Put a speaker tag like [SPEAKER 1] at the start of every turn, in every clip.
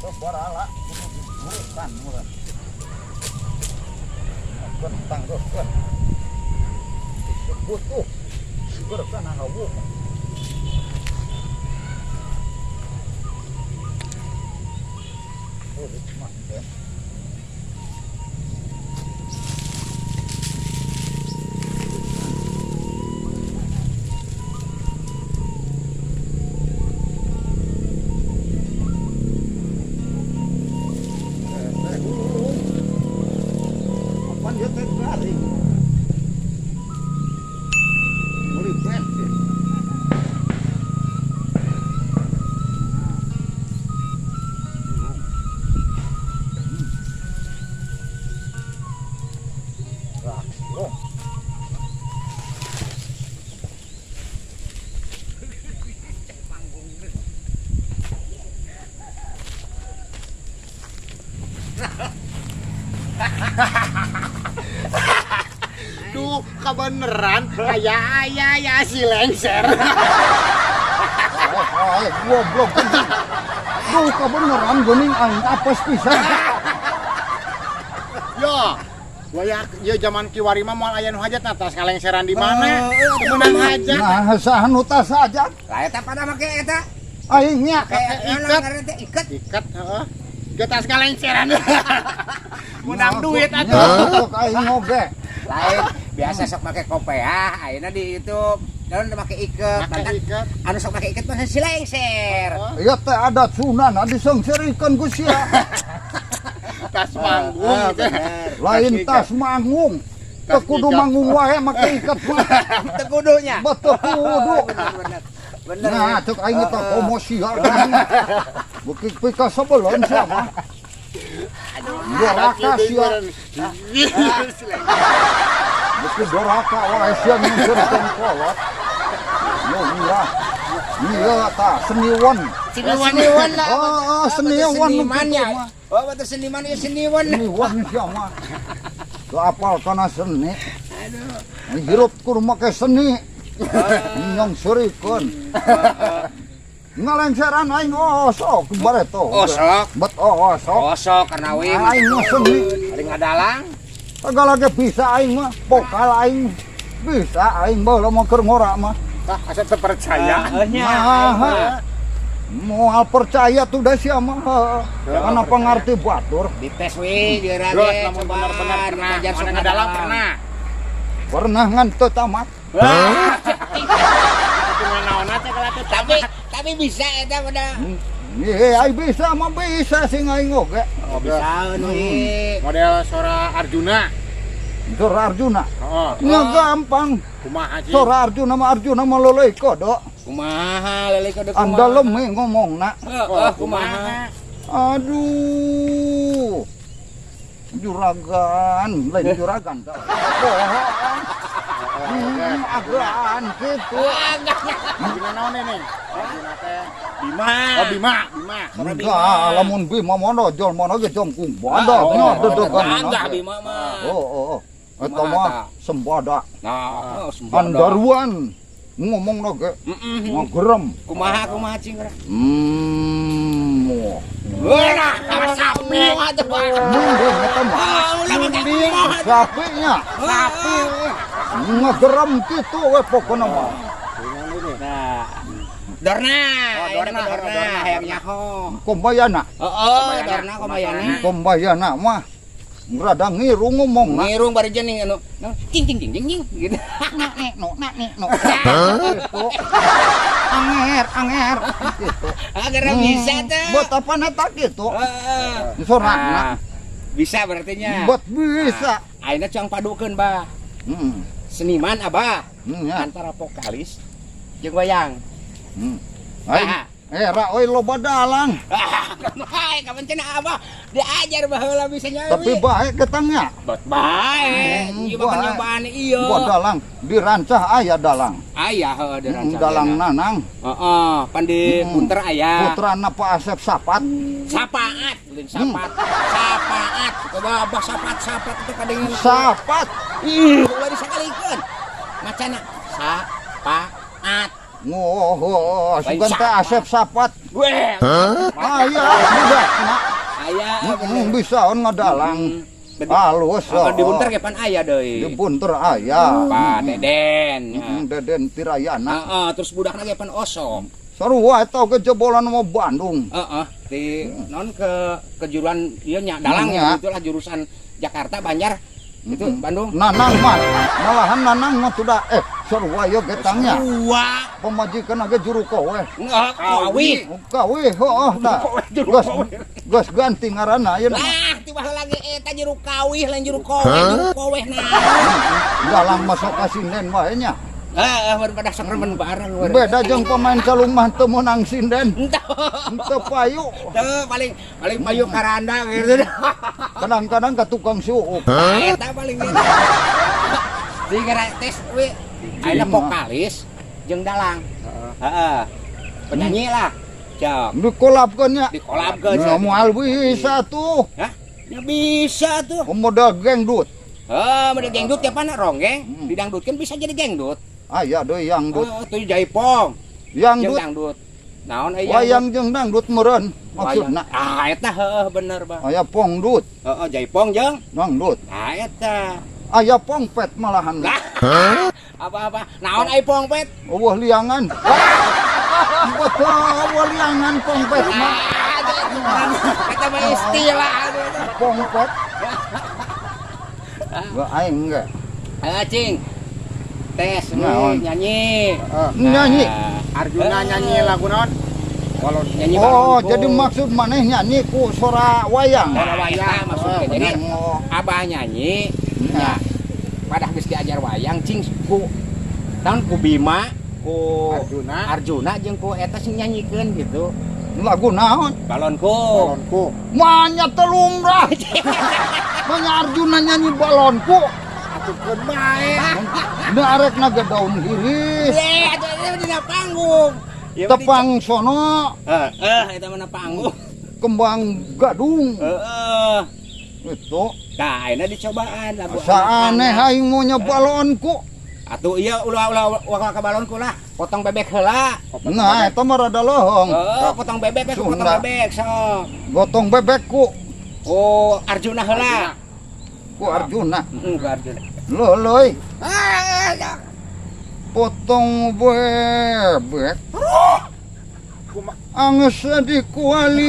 [SPEAKER 1] Barala kudu diburukan meureun. Kentang geus disebut tuh. Geurkeun hawu. Oh, mah teh. Apaan dia teh garing? Meuli bensin. Wah, oh.
[SPEAKER 2] Duh, kebeneran kayak ayah ya si lengser.
[SPEAKER 1] Eh, goblok. Duh, kebeneran geuning aing apes pisan.
[SPEAKER 2] Yo, waya ya zaman kiwari mah moal aya nu hajat nah tas ngalengseran di mana? Menang hajat.
[SPEAKER 1] Nah, saha nu tas hajat?
[SPEAKER 3] Lah eta pada make eta.
[SPEAKER 1] Aing nya
[SPEAKER 3] Kayak
[SPEAKER 2] iket.
[SPEAKER 3] ngaran teh iket.
[SPEAKER 2] Iket, heeh. Ge tas ngalengseran. Menang duit atuh.
[SPEAKER 1] Atuh aing oge.
[SPEAKER 3] Lain biasa sok make kopeah, ayeuna di itu daun make iket.
[SPEAKER 2] Make iket.
[SPEAKER 3] Anu sok make iket mah si lengser.
[SPEAKER 1] Ieu teh adat Sunda na diseungseurikeun ku sia.
[SPEAKER 2] Tas manggung gitu.
[SPEAKER 1] Lain tas manggung. Teu kudu manggung wae make iket mah.
[SPEAKER 3] Teu kudunya.
[SPEAKER 1] Betul kudu.
[SPEAKER 3] Bener. Bener.
[SPEAKER 1] Nah, cek aing teh komo sia. Beuki pika sebelon sia mah. Doraka sia. Beuki doraka wae sia nyungkeurkeun kolot. Yo iya. Iya tah seniwan.
[SPEAKER 3] Seniwan. Seniwan lah.
[SPEAKER 1] Oh, seniwan nu
[SPEAKER 3] Seniman
[SPEAKER 1] kitu
[SPEAKER 3] ya.
[SPEAKER 1] mah.
[SPEAKER 3] Oh, betul seniman ya seniwan.
[SPEAKER 1] Seniwan sia mah. Teu apal kana seni. Aduh. Hirup kudu make seni. Nyongseurikeun. Ngalengseran aing osok bareto.
[SPEAKER 3] Osok.
[SPEAKER 1] Bet osok.
[SPEAKER 3] Osok karena we
[SPEAKER 1] Aing mah seni.
[SPEAKER 3] Ari ngadalang.
[SPEAKER 1] Segala ge bisa aing mah, pokal aing bisa aing baheula mah keur ngora mah.
[SPEAKER 2] Tah asa teu percaya.
[SPEAKER 3] Nya.
[SPEAKER 1] Nah, moal percaya tuh da sia mah. Karena pangarti batur.
[SPEAKER 3] Dites we dieura
[SPEAKER 2] Terus
[SPEAKER 3] ge
[SPEAKER 2] lamun bener-bener pernah,
[SPEAKER 3] Ajar sok
[SPEAKER 2] mana ngadalang pernah.
[SPEAKER 1] Pernah ngan teu tamat.
[SPEAKER 2] Itu naon teh kalau teu
[SPEAKER 3] Tapi bisa eta pada.
[SPEAKER 1] Iya, aing bisa mah bisa sing aing oge.
[SPEAKER 3] Oh, bisa we.
[SPEAKER 2] Model Sora Arjuna.
[SPEAKER 1] Sora Arjuna.
[SPEAKER 2] Heeh.
[SPEAKER 1] Nya gampang.
[SPEAKER 2] Kumaha sih?
[SPEAKER 1] Sora Arjuna mah Arjuna mah loloi kodo.
[SPEAKER 3] Kumaha leuleui kodo kumaha?
[SPEAKER 1] Andalem we ngomongna.
[SPEAKER 3] Heeh, kumaha?
[SPEAKER 1] Aduh. Juragan, lain juragan tah. Bohong. Agan gitu.
[SPEAKER 2] Arjuna naon nih? Arjuna teh
[SPEAKER 3] Bima.
[SPEAKER 2] Oh, Bima, Bima.
[SPEAKER 1] Enggak, lamun Bima mono jol mono ge jongkung badak nya dedegan.
[SPEAKER 3] Enggak Bima mah.
[SPEAKER 1] Oh, oh, oh. Eta mah sembada.
[SPEAKER 3] Nah, sembada.
[SPEAKER 1] Andaruan ngomongna ge ngagerem.
[SPEAKER 3] Kumaha kumaha cing ora?
[SPEAKER 1] Wah.
[SPEAKER 3] Wah, sapi atuh.
[SPEAKER 1] Munding eta mah.
[SPEAKER 3] Ulah make
[SPEAKER 1] Sapinya
[SPEAKER 3] sapi.
[SPEAKER 1] Ngegerem kitu we pokona mah.
[SPEAKER 3] Nah. Dorna,
[SPEAKER 2] Oh, Dorna,
[SPEAKER 3] Dorna,
[SPEAKER 2] Dorna,
[SPEAKER 3] hayang nyaho.
[SPEAKER 1] Kombayana.
[SPEAKER 3] Heeh, Dorna kombayana.
[SPEAKER 1] Kombayana mah rada ngiru ngomongna.
[SPEAKER 3] Ngirung bari jeung anu cing cing cing cing cing gitu.
[SPEAKER 1] Nak nek no, nak nek no. Gitu. Anger, anger gitu.
[SPEAKER 3] Agar bisa tuh.
[SPEAKER 1] Buat apa neta gitu?
[SPEAKER 3] Heeh.
[SPEAKER 1] Sorana.
[SPEAKER 3] Bisa berarti nya.
[SPEAKER 1] Buat bisa.
[SPEAKER 3] Ayeuna cuang padukeun, Bah. Seniman Abah
[SPEAKER 1] Ya.
[SPEAKER 3] antara vokalis jeung wayang.
[SPEAKER 1] Aing era euy loba dalang.
[SPEAKER 3] Hai, kapan cenah Abah diajar baheula bisa nyawi.
[SPEAKER 1] Tapi bae ketangnya.
[SPEAKER 3] Bet bae. Ieu mah
[SPEAKER 1] Bae.
[SPEAKER 3] nyobaan ieu.
[SPEAKER 1] Buat dalang dirancah aya dalang.
[SPEAKER 3] Aya heuh dirancah.
[SPEAKER 1] Dalang Nanang.
[SPEAKER 3] Heeh, pan di Punter aya.
[SPEAKER 1] Putrana Pak Asep Sapat.
[SPEAKER 3] Sapaat, lain sapat. Sapaat. Coba Abah sapat sapat itu kadang
[SPEAKER 1] Sapat.
[SPEAKER 3] Ih, ulah disakalikeun. Macana sapaat.
[SPEAKER 1] Oh, sugan teh Asep Sapat.
[SPEAKER 3] Weh.
[SPEAKER 1] Lain Aya budakna.
[SPEAKER 3] Aya.
[SPEAKER 1] Bisa on ngadalang. Halus.
[SPEAKER 3] Oh, di Bunter ge pan aya deui.
[SPEAKER 1] Di Bunter aya.
[SPEAKER 3] Pak Deden.
[SPEAKER 1] Deden Tirayana.
[SPEAKER 3] Heeh, terus budakna ge pan osok.
[SPEAKER 1] Sarua eta oge jebolan mau Bandung.
[SPEAKER 3] Heeh, di non ke kejuruan ieu nya dalang
[SPEAKER 1] Nya.
[SPEAKER 3] Itulah jurusan Jakarta Banjar itu Bandung.
[SPEAKER 1] Nanang mah malahan Nanang mah sudah sarua ieu ge tangnya.
[SPEAKER 3] Sarua.
[SPEAKER 1] Pamajikan ge juru kowe.
[SPEAKER 3] Enggak, kawih.
[SPEAKER 1] Kawih heuh tah.
[SPEAKER 3] Juru
[SPEAKER 1] Geus
[SPEAKER 3] kowe.
[SPEAKER 1] Geus ganti ngaranna ayeuna.
[SPEAKER 3] Lah, tiba lagi eta juru kawih lain juru kowe, juru kowe naon.
[SPEAKER 1] Dalang masuk ka sinden wae nya.
[SPEAKER 3] Heeh, baru pada sakremen bareng.
[SPEAKER 1] Beda jeung pemain calung mah teu meunang sinden.
[SPEAKER 3] Entah.
[SPEAKER 1] Teu payu.
[SPEAKER 3] Tuh, paling paling payu karanda gitu.
[SPEAKER 1] Kadang-kadang ka tukang suuk.
[SPEAKER 3] Eta paling gitu. Sing tes we. Ayeuna vokalis jeung dalang. Heeh. Penyanyi lah. Cok.
[SPEAKER 1] Dikolabkeun nya.
[SPEAKER 3] Dikolabkeun.
[SPEAKER 1] Ya moal bisa tuh.
[SPEAKER 3] Hah? Ya bisa tuh.
[SPEAKER 1] Modal gengdut.
[SPEAKER 3] Heh, modal gengdut ya pan ronggeng, didangdutkeun bisa jadi gengdut.
[SPEAKER 1] Aya deui yang dut.
[SPEAKER 3] Oh, tuh jaipong.
[SPEAKER 1] Yang
[SPEAKER 3] Jeung
[SPEAKER 1] dut.
[SPEAKER 3] dangdut. Naon aya?
[SPEAKER 1] Wayang jeung dangdut meureun maksudna.
[SPEAKER 3] Ah, eta heuh bener, Bang.
[SPEAKER 1] Aya pongdut,
[SPEAKER 3] Heeh, jaipong jeung
[SPEAKER 1] dangdut.
[SPEAKER 3] ah eta.
[SPEAKER 1] Aya pongpet malahan.
[SPEAKER 3] Lah. Apa-apa? Naon ai pongpet?
[SPEAKER 1] Eueuh liangan. Betul, eueuh liangan pongpet mah.
[SPEAKER 3] Ah, eta mah istilah.
[SPEAKER 1] Pongpet. Gak aing ge.
[SPEAKER 3] Ayo cing. Tes
[SPEAKER 1] Naon?
[SPEAKER 3] nyanyi.
[SPEAKER 1] Nyanyi.
[SPEAKER 2] Arjuna nyanyi lagu naon? Walau
[SPEAKER 3] Nyanyi
[SPEAKER 1] Oh,
[SPEAKER 3] balonku.
[SPEAKER 1] jadi maksud maneh nyanyi ku sora wayang.
[SPEAKER 3] Suara wayang maksudnya. Jadi
[SPEAKER 1] Oh,
[SPEAKER 3] abah nyanyi
[SPEAKER 1] Nah.
[SPEAKER 3] ya. Pada geus diajar wayang cing ku naon ku Bima, ku
[SPEAKER 2] Arjuna.
[SPEAKER 3] Arjuna jeung ku eta sing nyanyikeun gitu.
[SPEAKER 1] Lagu naon?
[SPEAKER 3] Balonku.
[SPEAKER 2] Balonku.
[SPEAKER 1] Manya telumrah. Manya Arjuna nyanyi balonku.
[SPEAKER 2] Atukeun bae.
[SPEAKER 1] Da arek naga daun hiris.
[SPEAKER 3] Eh, atuh eta dina panggung. Ya,
[SPEAKER 1] Tepang sono,
[SPEAKER 3] Heeh, eta mah panggung.
[SPEAKER 1] Kembang gadung.
[SPEAKER 3] Heeh.
[SPEAKER 1] Itu
[SPEAKER 3] Tah, ayeuna dicobaan lagu
[SPEAKER 1] asa aneh
[SPEAKER 3] anak-anak.
[SPEAKER 1] aing mau balonku.
[SPEAKER 3] Atuh iya ulah ulah ulah ka balonku lah. Potong bebek heula.
[SPEAKER 1] Nah, eta mah rada lohong.
[SPEAKER 3] Heeh, potong bebek we, potong
[SPEAKER 1] Sunda.
[SPEAKER 3] bebek sok.
[SPEAKER 1] Gotong bebekku
[SPEAKER 3] Oh, Arjuna heula.
[SPEAKER 1] Ku Arjuna.
[SPEAKER 3] Heeh, ku Arjuna.
[SPEAKER 1] Leuleui,
[SPEAKER 3] Ah, ya.
[SPEAKER 1] Potong bebek. Angeus dikuali.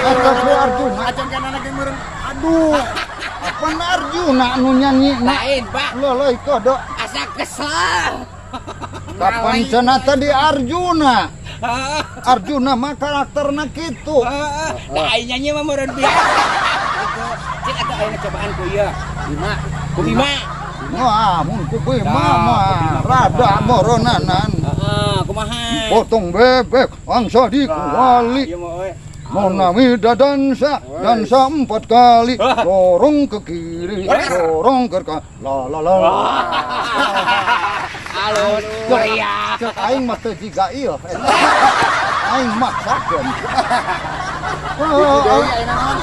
[SPEAKER 1] Eta ku Arjuna.
[SPEAKER 2] Acan kana lagi meureun. Aduh.
[SPEAKER 1] Apa Arjuna nu nyanyi na?
[SPEAKER 3] Lain, Pak.
[SPEAKER 1] Leuleui kodo.
[SPEAKER 3] Asa kesel.
[SPEAKER 1] Kapan cenah tadi Arjuna? Arjuna mah karakterna kitu.
[SPEAKER 3] Heeh. Nah, aing nyanyi mah meureun biasa. Gitu. Cik atuh ayeuna cobaan ku ieu.
[SPEAKER 2] Bima.
[SPEAKER 3] Ku Bima.
[SPEAKER 1] Wah, mun ku Bima
[SPEAKER 3] Dah,
[SPEAKER 1] mah
[SPEAKER 3] ku Bima.
[SPEAKER 1] Rada moronanan.
[SPEAKER 3] Heeh, kumaha?
[SPEAKER 1] Potong bebek angsa dikuali.
[SPEAKER 3] Ieu mah euy.
[SPEAKER 1] Monamida dansa, dansa 4 kali, dorong ke kiri, dorong ke kanan, la la la.
[SPEAKER 3] Halus, meriah.
[SPEAKER 1] Cek aing mah teu jiga ieu. Aing maksakeun.
[SPEAKER 2] Hiji
[SPEAKER 1] Oh,
[SPEAKER 2] deui ayeuna naon?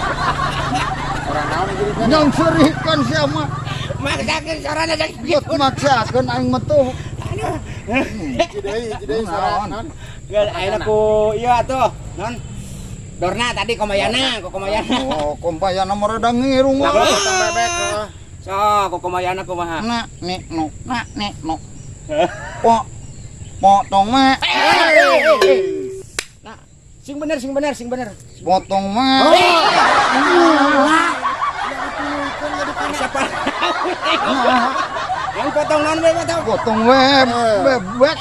[SPEAKER 2] Orang naon jadi teh?
[SPEAKER 1] Yang serikan sia mah.
[SPEAKER 3] Maksakeun sorana cek.
[SPEAKER 1] Geus maksakeun aing mah tuh.
[SPEAKER 2] Hiji deui sora
[SPEAKER 1] Naon?
[SPEAKER 2] naon?
[SPEAKER 3] Geus ayeuna ku ieu atuh, non. Dorna tadi Komayana, ku Komayana.
[SPEAKER 1] Oh, Komayana mah rada ngirung.
[SPEAKER 3] Lah,
[SPEAKER 1] wae.
[SPEAKER 2] Potong bebek. Heeh.
[SPEAKER 3] Sok, ku Komayana kumaha?
[SPEAKER 1] Na nek no, na nek no. Po potong mah.
[SPEAKER 3] Nah, sing bener, sing bener, sing bener.
[SPEAKER 1] Potong mah.
[SPEAKER 3] Siapa? Yang potong non we potong.
[SPEAKER 1] Potong web bebek.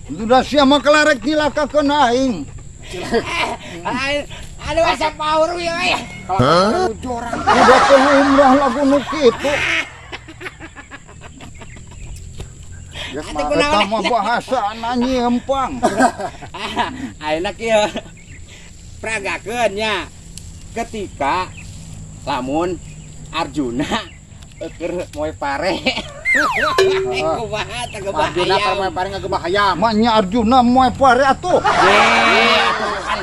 [SPEAKER 1] Sudah siapa kelarek nyilakakeun aing.
[SPEAKER 3] Aduh asa power we euy.
[SPEAKER 2] Kalau jorang.
[SPEAKER 1] Udah teu lumrah lagu nu kitu.
[SPEAKER 2] Geus
[SPEAKER 3] Atuh
[SPEAKER 2] mah.
[SPEAKER 3] kunaon?
[SPEAKER 1] Eta mah bahasa nyiempang.
[SPEAKER 3] Ayeuna kieu. Pragakeun nya. Ketika lamun Arjuna keur moe pare. Kumaha teh gebah
[SPEAKER 2] Arjuna
[SPEAKER 3] hayam.
[SPEAKER 2] keur moe pare ngagebah hayam.
[SPEAKER 1] Manya Arjuna moe pare atuh.
[SPEAKER 3] Ye, atuh kan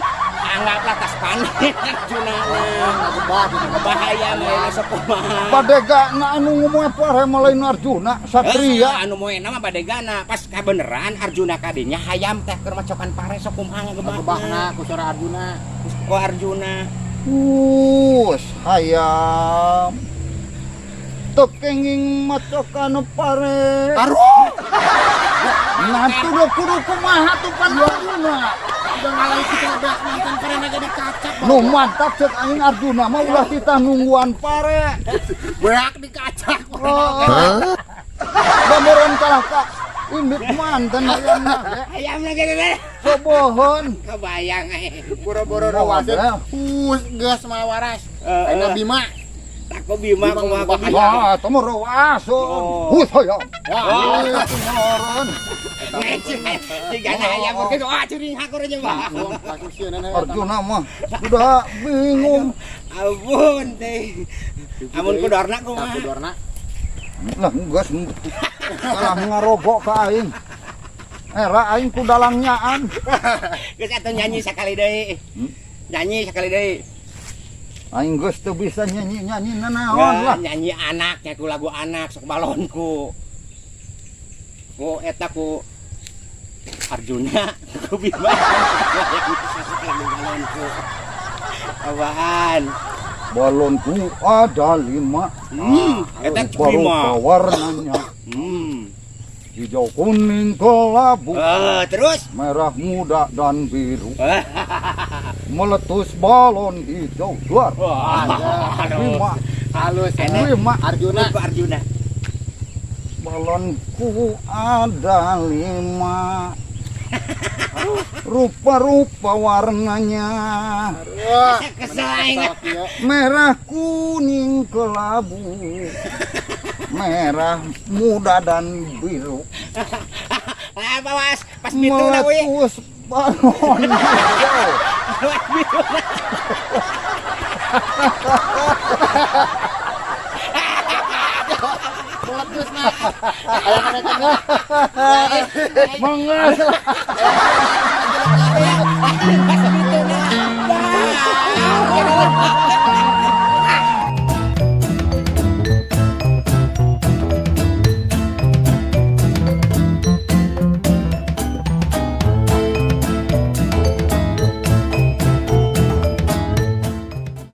[SPEAKER 3] Anggaplah tas panen Arjuna.
[SPEAKER 2] Ngagebah gitu.
[SPEAKER 3] Bahaya mah sok kumaha.
[SPEAKER 1] Badegana anu ngomongnya pare mah lain Arjuna, satria.
[SPEAKER 3] Anu moena mah badegana pas kabeneran Arjuna kadinya hayam teh keur macokan pare sok kumaha
[SPEAKER 2] Ngagebahna
[SPEAKER 3] ngagebahna
[SPEAKER 2] ku sora Arjuna.
[SPEAKER 3] ku Arjuna.
[SPEAKER 1] Us hayam. Teu kenging macokan pare.
[SPEAKER 2] Taruh.
[SPEAKER 1] Nah tuh kudu kumaha tuh pan Arjuna.
[SPEAKER 2] Udah ngalahin kita beak mantan pare jadi kacak.
[SPEAKER 1] Nu mantap cek aing Arjuna mah ulah kita nungguan pare.
[SPEAKER 2] Beak dikacak.
[SPEAKER 1] Oh. Bamoron kalah ka indit mantan hayamna ge.
[SPEAKER 3] Hayamna gede deh.
[SPEAKER 1] Sobohon.
[SPEAKER 3] Kebayang eh.
[SPEAKER 2] Boro-boro rawaseun. Hus geus mah waras. Ayeuna Bima.
[SPEAKER 3] Tako Bima
[SPEAKER 2] Bima
[SPEAKER 3] kumaha ku
[SPEAKER 2] bahaya.
[SPEAKER 3] Bima.
[SPEAKER 1] Wah, eta mah rawaseun.
[SPEAKER 3] Oh.
[SPEAKER 1] Hus hayam.
[SPEAKER 2] Wah,
[SPEAKER 1] Itu moron.
[SPEAKER 3] Jigana hayam oge wah curing hakur aja mah.
[SPEAKER 2] langsung langsung sieun eta.
[SPEAKER 1] Arjuna mah sudah bingung.
[SPEAKER 3] Ampun teh. Amun kudorna kumaha?
[SPEAKER 2] Kudorna.
[SPEAKER 1] Lah geus kalah ngarogok ka aing. Era aing ku dalangyaan.
[SPEAKER 3] Geus atuh nyanyi sakali deui. Nyanyi sakali deui.
[SPEAKER 1] Aing geus teu bisa nyanyi-nyanyi nanaon lah.
[SPEAKER 3] Nyanyi anaknya ku lagu anak sok balonku. Ku eta ku Arjuna ku Bima. Lagu balonku. Apaan?
[SPEAKER 1] Balonku ada 5.
[SPEAKER 3] Eta ku Bima.
[SPEAKER 1] Rupa warnanya. Hijau, kuning, kelabu.
[SPEAKER 3] Terus?
[SPEAKER 1] Merah muda dan biru. Meletus balon hijau keluar.
[SPEAKER 3] Wah,
[SPEAKER 1] 5.
[SPEAKER 2] Halus.
[SPEAKER 1] 5.
[SPEAKER 2] Arjuna.
[SPEAKER 3] Ku Arjuna.
[SPEAKER 1] Balonku ada 5. Rupa-rupa warnanya.
[SPEAKER 2] Wah,
[SPEAKER 3] Kesel aing.
[SPEAKER 1] Merah, kuning, kelabu. Merah muda dan biru.
[SPEAKER 3] Ah, bawas pas bitu na we.
[SPEAKER 1] Meletus balon hijau.
[SPEAKER 3] Pas bitu na.
[SPEAKER 2] Meletus na. Aya kana kana.
[SPEAKER 1] Mengas.
[SPEAKER 3] Pas bitu na. Wah.